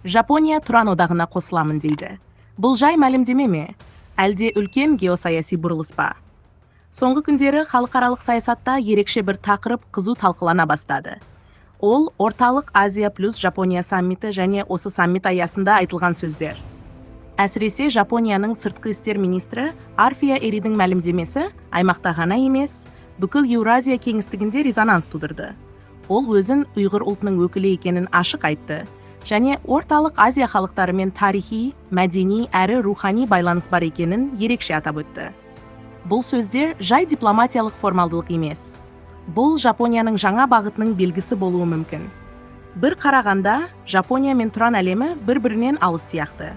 Жапония Тұран одағына қосыламын дейді. Бұл жай мәлімдеме ме? Әлде үлкен геосаяси бұрылыс па? Соңғы күндері халықаралық саясатта ерекше бір тақырып қызу талқылана бастады. Ол Орталық Азия плюс Жапония саммиті және осы саммит аясында айтылған сөздер. Әсіресе Жапонияның сыртқы істер министрі Арфия Эридің мәлімдемесі аймақта ғана емес, бүкіл Еуразия кеңістігінде резонанс тудырды. Ол өзін ұйғыр ұлтының өкілі екенін ашық айтты және Орталық Азия халықтарымен тарихи, мәдени әрі рухани байланыс бар екенін ерекше атап өтті. Бұл сөздер жай дипломатиялық формалдылық емес. Бұл Жапонияның жаңа бағытының белгісі болуы мүмкін. Бір қарағанда, Жапония мен Тұран әлемі бір-бірінен алыс сияқты.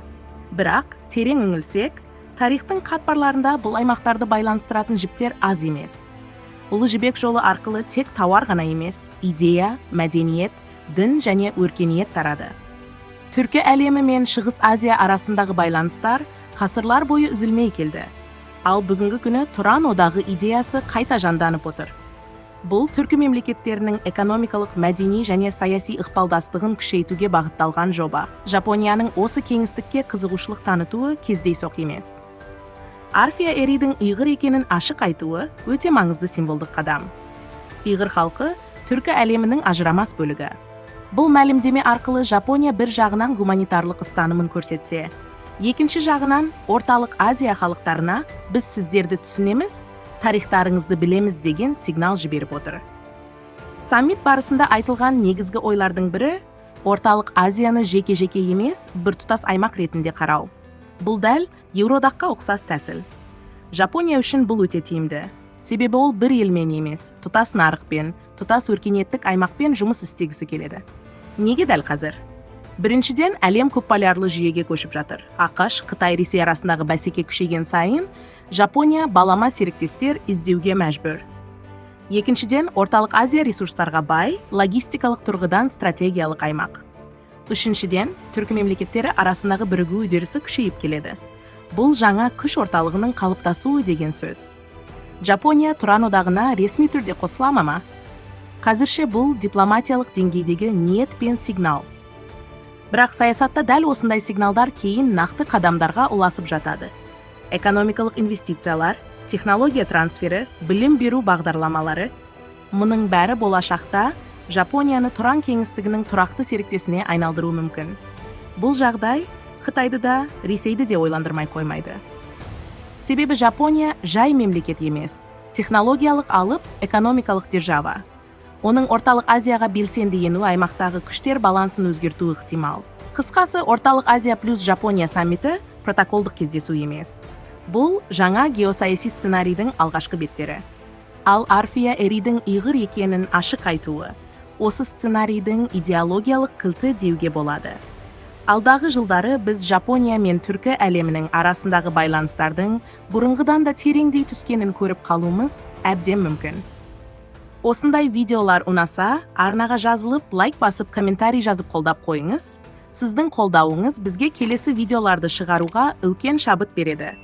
Бірақ терең үңілсек, тарихтың қатпарларында бұл аймақтарды байланыстыратын жіптер аз емес. Ұлы Жібек жолы арқылы тек тауар ғана емес, идея, мәдениет, дін және өркениет тарады. Түркі әлемі мен Шығыс Азия арасындағы байланыстар ғасырлар бойы үзілмей келді. Ал бүгінгі күні Тұран одағы идеясы қайта жанданып отыр. Бұл түркі мемлекеттерінің экономикалық, мәдени және саяси ықпалдастығын күшейтуге бағытталған жоба. Жапонияның осы кеңістікке қызығушылық танытуы кездейсоқ емес. Арфия Эридің ұйғыр екенін ашық айтуы өте маңызды символдық қадам. Ұйғыр халқы түркі әлемінің ажырамас бөлігі. Бұл мәлімдеме арқылы Жапония бір жағынан гуманитарлық ұстанымын көрсетсе, екінші жағынан Орталық Азия халықтарына біз сіздерді түсінеміз, тарихтарыңызды білеміз деген сигнал жіберіп отыр. Саммит барысында айтылған негізгі ойлардың бірі Орталық Азияны жеке-жеке емес, біртұтас аймақ ретінде қарау. Бұл дәл Еуроодаққа ұқсас тәсіл. Жапония үшін бұл өте тиімді. Себебі ол бір елмен емес, тұтас нарықпен, тұтас өркениеттік аймақпен жұмыс істегісі келеді. Неге дәл қазір? Біріншіден, әлем көпполярлы жүйеге көшіп жатыр. АҚШ, Қытай, Ресей арасындағы бәсеке күшейген сайын, Жапония балама серіктестер іздеуге мәжбүр. Екіншіден, Орталық Азия ресурстарға бай, логистикалық тұрғыдан стратегиялық аймақ. Үшіншіден, түркі мемлекеттері арасындағы бірігу үдерісі күшейіп келеді. Бұл жаңа күш орталығының қалыптасуы деген сөз. Жапония Тұран одағына ресми түрде қосыла ма? Қазірше бұл дипломатиялық деңгейдегі ниет пен сигнал. Бірақ саясатта дәл осындай сигналдар кейін нақты қадамдарға ұласып жатады. Экономикалық инвестициялар, технология трансфері, білім беру бағдарламалары мұның бәрі болашақта Жапонияны Тұран кеңістігінің тұрақты серіктесіне айналдыруы мүмкін. Бұл жағдай Қытайды да, Ресейді де ойландырмай қоймайды. Себебі Жапония жай мемлекет емес, технологиялық алып экономикалық держава. Оның Орталық Азияға белсенді енуі аймақтағы күштер балансын өзгертуі ықтимал. Қысқасы, Орталық Азия плюс Жапония саммиті протоколдық кездесу емес. Бұл жаңа геосаяси сценарийдің алғашқы беттері. Ал Арфия Эридің ұйғыр екенін ашық айтуы осы сценарийдің идеологиялық кілті деуге болады. Алдағы жылдары біз Жапония мен түркі әлемінің арасындағы байланыстардың бұрынғыдан да тереңдей түскенін көріп қалуымыз әбден мүмкін. Осындай видеолар ұнаса, арнаға жазылып, лайк басып, комментарий жазып қолдап қойыңыз. Сіздің қолдауыңыз бізге келесі видеоларды шығаруға үлкен шабыт береді.